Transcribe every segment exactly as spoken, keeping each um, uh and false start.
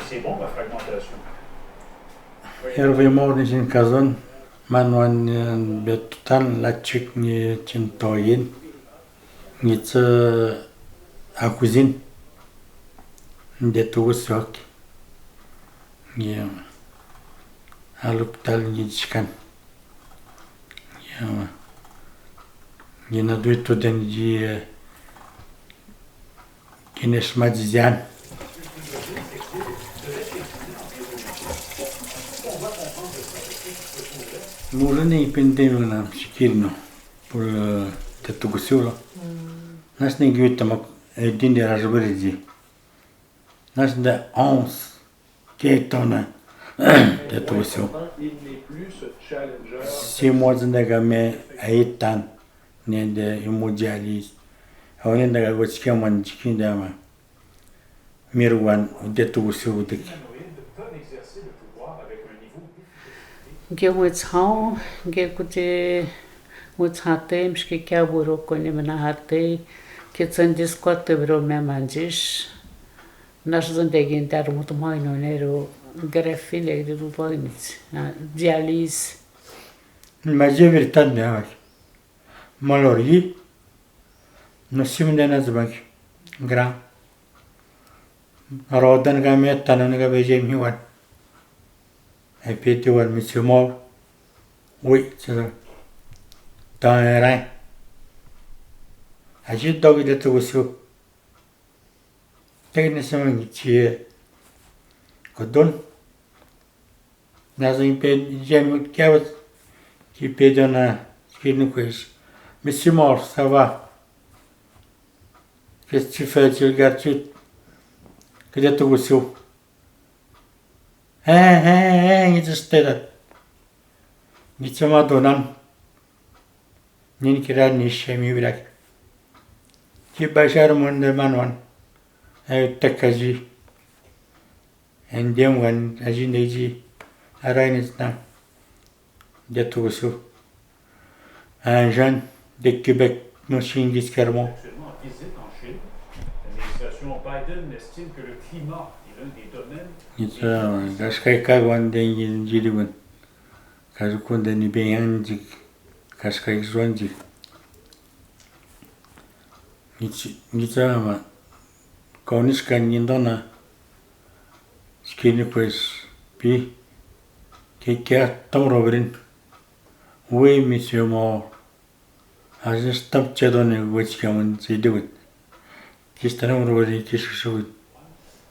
C'est bon, la fragmentation. Herve Mor ni sin kazon, man wan, eh, betutan la chik ni chin toyin, ni tse akuzin, ni de tugu sok, ni, eh, aluptal ni chikan. Ni, eh, ni na dui tu den ji, eh, Kines madzizian. Mura ni pindem na sikirno por, eh, tetu gusiula. Nas ni guita mak, eh, dinde rasberidi. Nas da ons. Ke tona, tetu gusiu. Si moja nda ga me aitan, ni de imoja lis. Awa ni nda ga go chike man chike nda ma. Mirwan, tetu gusiu dik. Nge wetsi hao, nge kute wetsi hate, mske kia buro kone mena hate, ke tsendis kwa te buro me manjis. Nas zendegi ntar mutu mai no nero grefile de tu points. Na dialyse. Maje veritan de avak. Malori. No sim de na zbak. Gra. Rodan ga me tanon ga beje mi wan. E pete wan mi simo. Ui, sisa. Tan erai. Aji dogi de tu gusiu. Tekne sema ngi chie. Kodon. Nazo ngi pe jemi kiawa ki pe dona kini kwes. Monsieur Mor, ça va? Qu'est-ce que tu fais? Tu regardes, tu, que tu as tout reçu. Hein, hein, hein, ngi tsi stela. Ngi tsi ma donan. Nin kira ni shemi bilak. Ki bashar mon de manwan. Ay takaji. Endem wan aji neji. Arai ni sna. De tugusu. Anjan de Québec no shingis kermo. Actuellement en visite en Chine, l'administration Biden estime que le climat est l'un des domaines. Ni tsa, gashkai kagwan de ngi jiriwan. Kazu kunde ni beyanjik, kashkai zuanjik. Ni tsi, ni tsa ma, kauniska ni ndona, skini kwes, pi, ke kia tam robrin. Oui, monsieur Mor. Azi stam tsedone wetsi kaman tsi dewet. Kis tanem robrin kis suwit.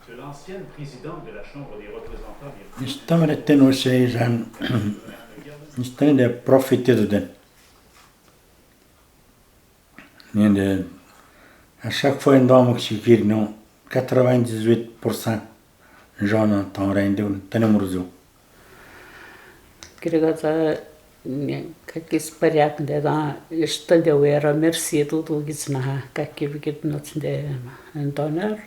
De l'ancienne présidente de la Chambre des représentants des Nistamene ten o sei zan. Nistamene de profite do den. Ni de, à chaque fois, ndo mak sikir no, quatre-vingt-dix-huit pour cent zona ton rende un, tene murzu. Kiri ka sa, ni, ka kis pariak de da, esta de wera, merci, tu, tu, kis na, ka kiri kit no de, donor.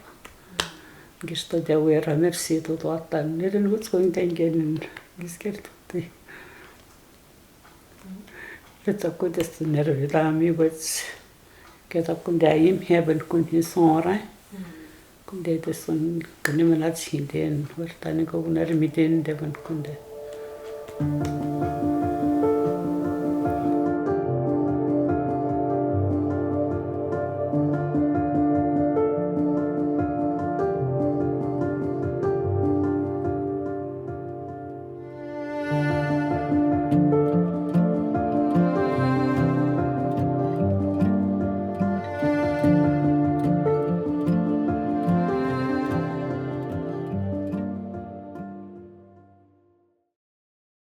Kis to de wera, merci, tu, tu, atan, ni den what's going down, kis kir tu, tu. Ke ta kunde sa nervi la mi wets. Ke ta kunde a im heben kun hi sonra. Kunde de son kene menat hinden. Wertani ko kunar miden de ben kunde.